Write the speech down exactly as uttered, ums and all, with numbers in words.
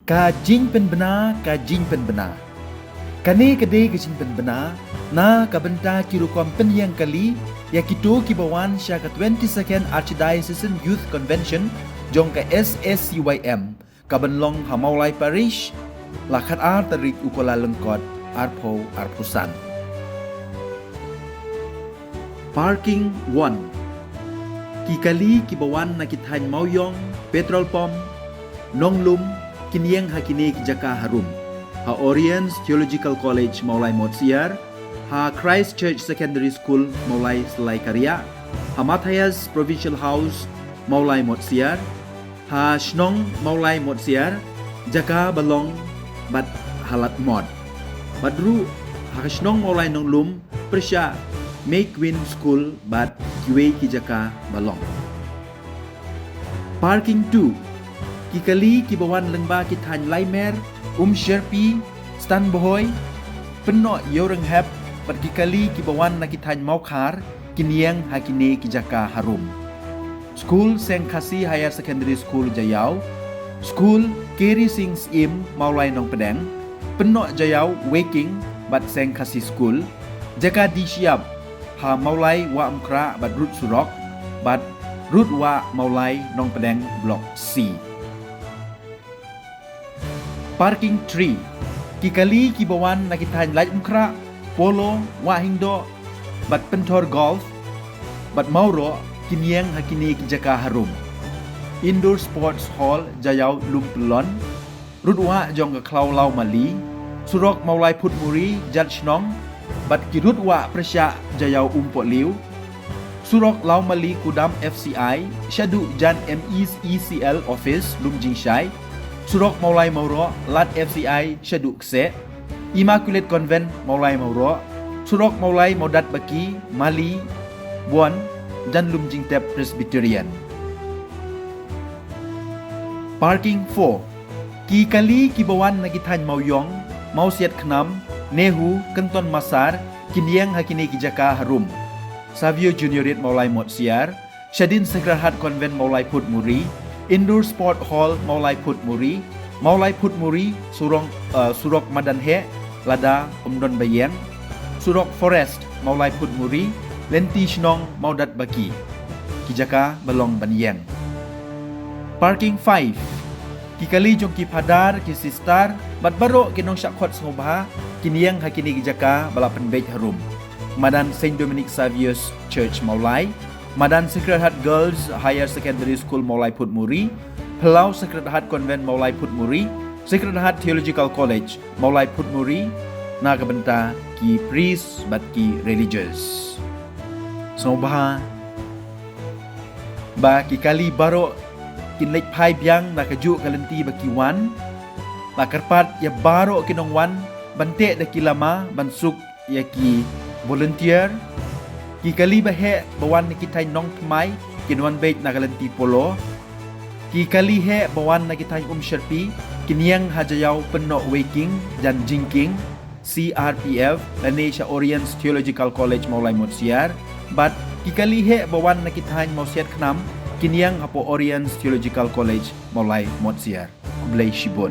Ka jingpynbna, ka jingpynbna. Kane ka dei ka jingpynbna na ka bynta ki rukom pynïeng kali ïa kito kiba wan sha ka twenty-second Archdiocesan Youth Convention jong ka S A C Y M, kaban long ha Mawlai Parish, la khat ar tarik u Kyllalyngkot, arphew arphew san. Parking one. Ki kali kiba wan na ki thaiñ Mawiong, Petrol Pump, Nonglum, kin ïeng ha kine ki jaka harum: ha Oriens Theological College, Mawlai Motsiar; ha Christ Church Secondary School, Mawlai Salai Kariah; ha Matthias Provincial House, Mawlai Motsiar; ha shnong Mawlai Motsiar, jaka ba long bad ha Ladmod; bad ruh ha ka shnong Mawlai Nonglum, pyrshah May Queen School bad kiwei ki jaka ba long. Parking two. Ki kali kiba wan lyngba ki thaiñ Laimer, Umsherpi, Stan Bhoi, Pynnoh Ïewrynghep, bad ki kali kiba wan na ki thaiñ Mawkhar, kin ïeng ha kine ki jaka harum: School Seng Khasi Higher Secondary School, Jaïaw; School Kiri Sing Syiem, Mawlai Nongpdeng; Pynnoh Jaïaw Weiking bad Seng Khasi School; jaka die shyiap ha Mawlai Wah Umkhrah bad Rud Surok, bad Rud Wah Mawlai Nongpdeng Block C. Parking three. Ki kali kiba wan na ki thaiñ Laitumkhrah, Polo, Wahingdoh, bad Pynthor Golf bad Mawroh, kin ïeng ha kine ki jaka harum: Indoor Sports Hall, Jaïaw Lum Pyllon; Rud Wah jong ka Khlaw Lawmali; Surok Mawlai Phutmuri, Jat Shnong, bad ki Rud Wah pyrshah Jaïaw Umpohliew; Surok Lawmali Kudam F C I, shaduh Jan M E C L Office, Lumjingshai; Surok Mawlai Mawroh, Lad F C I, shaduh Kseh; Immaculate Convent, Mawlai Mawroh; Surok Mawlai Mawdatbaki, Mali, Bun, Jan Lumjingtep Presbyterian. Parking four. Ki kali kiba wan na ki thaiñ Mawiong, Mawsiatkhnam, Nehu, Kynton Massar, kin ïeng ha kine ki jaka harum: Savio Juniorate, Mawlai Motsiar; shadien Sacred Heart Convent, Mawlai Phutmuri; Indoor Sport Hall, Mawlai Phutmuri; Mawlai Phutmuri, surong, eh, surok Madan Heh, lada ym don ba ïeng; Surok Forest, Mawlai Phutmuri; lynti shnong Mawdatbaki. Ki jaka ba long ban ïeng. Parking five. Ki kali jong ki phadar, ki sister, bad baroh ki nongshah khot sngewbha, kin ïeng ha kine ki jaka ba la pynbeit harum: madan Saint Dominic Saviour's Church, Mawlai; madan Sacred Heart Girls Higher Secondary School, Mawlai Phutmuri; phyllaw Sacred Heart Convent, Mawlai Phutmuri; Sacred Heart Theological College, Mawlai Phutmuri, na ka bynta ki priest bad ki religious. Sngewbha ba ki kali baroh kin leit phai biang na kajuh ka lynti ba ki wan. La kyrpad ïa baroh ki nongwan ban teh da ki lama ban suk ïa ki volunteer. Ki kali ba heh ba wan na ki thaiñ Nongthymmai kin wan beit na ka lynti Polo. Ki kali heh ba wan na ki thaiñ Umsherpi kin ïeng ha Jaïaw Pynnoh Weiking, Jan Jingkieng, C R P F, lane sha Oriens Theological College, Mawlai Motsiar. Bad ki kali heh ba wan na ki thaiñ Mawsiatkhnam kin ïeng hapoh Oriens Theological College, Mawlai Motsiar. Khublei shibun.